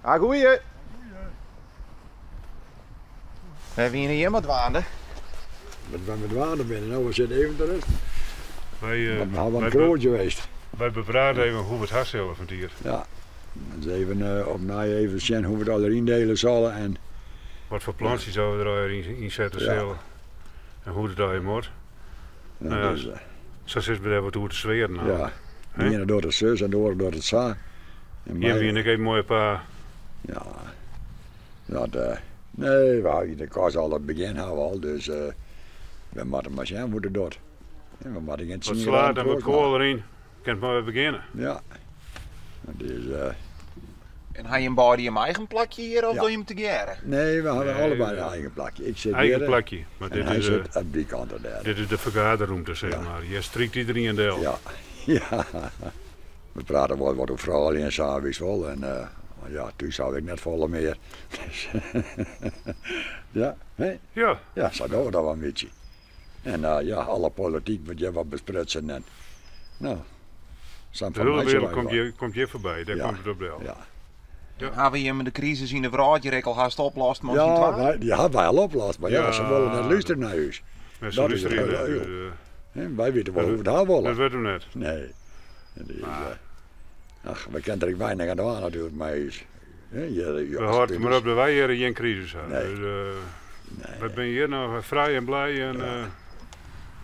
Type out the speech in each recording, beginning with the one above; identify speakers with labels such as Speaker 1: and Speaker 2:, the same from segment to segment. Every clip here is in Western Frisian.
Speaker 1: Ah, goeie. Wy wiene hjir mar dwaande.
Speaker 2: Wat wy mei dwaande binne, no we sitte even te rusten.
Speaker 3: Wy, uh,
Speaker 2: We hawwe wat kroadje west.
Speaker 3: Wy beprate even hoe we it ha sille fan 't jier.
Speaker 2: Ja, dus even uh, opnij even sjen hoe we it allegear yndele sille en
Speaker 3: Wat foar plantsjes we der allegear yn sette sille. En hoe it allegear moat.
Speaker 2: Ja,
Speaker 3: Nou ja,
Speaker 2: dus,
Speaker 3: sa sit we dêr wat oer te swearen.
Speaker 2: Ja, de iene docht it sus en de oare docht it sa. En
Speaker 3: Hjir wiene ek even moai in paar.
Speaker 2: Ja, dat, uh, nee, we hawwe de kas al it begjin hawwe we al, dus uh, we moatte mar sjen hoe't it docht. En we moatte gjin
Speaker 3: Wat slaad en wat koal deryn, kin it mar wer begjinne.
Speaker 2: Ja, dat is. Uh,
Speaker 1: En ha jim beide jim eigen plakje hjir of
Speaker 2: Ja.
Speaker 1: dogge jim tegearre?
Speaker 2: Nee, we hawwe
Speaker 3: Nee,
Speaker 2: allebei
Speaker 3: we-
Speaker 2: in eigen plakje. Ik sit
Speaker 3: Eigen
Speaker 2: hjir
Speaker 3: plakje, mar
Speaker 2: en
Speaker 3: dit
Speaker 2: hy
Speaker 3: is,
Speaker 2: sit op dy kant dêr.
Speaker 3: dit is de fergaderrûmte, sis
Speaker 2: Ja.
Speaker 3: mar. Hjir strykt iderien del.
Speaker 2: Ja, ja. We prate wol wat oer froulju en sa, witst wol. En uh, ja, thús haw ik net folle mear. Dus, ja, hè?
Speaker 3: Ja.
Speaker 2: Ja, sa dogge we dat wol in bytsje. En uh, ja, alle polityk wurdt hjir wat besprutsen en no, sa'n
Speaker 3: De hiele wereld komt hjir foarby, dêr
Speaker 2: Ja.
Speaker 3: komt it op del.
Speaker 2: Ja.
Speaker 3: Ja.
Speaker 1: Hawwe jimme de krisis yn de wrâld hjir ek al hast oplost mei syn
Speaker 2: Ja,
Speaker 1: twaen?
Speaker 2: wy, dy hawwe wy al oplost, mar ja,
Speaker 3: Ja,
Speaker 2: se wolle net lústerje
Speaker 3: dat-
Speaker 2: nei ús.
Speaker 3: Men se
Speaker 2: Dat is it
Speaker 3: lústerje
Speaker 2: hiele
Speaker 3: net,
Speaker 2: hiel.
Speaker 3: dus,
Speaker 2: Hè, wy witte wol hoe't we it ha wolle.
Speaker 3: Dat wurdt him net.
Speaker 2: Nee. Dat is, ach, we kinne der ek weinich oan dwaan natuerlik mei ús. Hè, hjir,
Speaker 3: We hâlde mar op dat wy hjir gjin krisis ha.
Speaker 2: Nee.
Speaker 3: Dus, wy binne hjir noch frij en blij en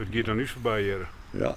Speaker 3: it giet oan ús foarby hjir.
Speaker 2: Ja.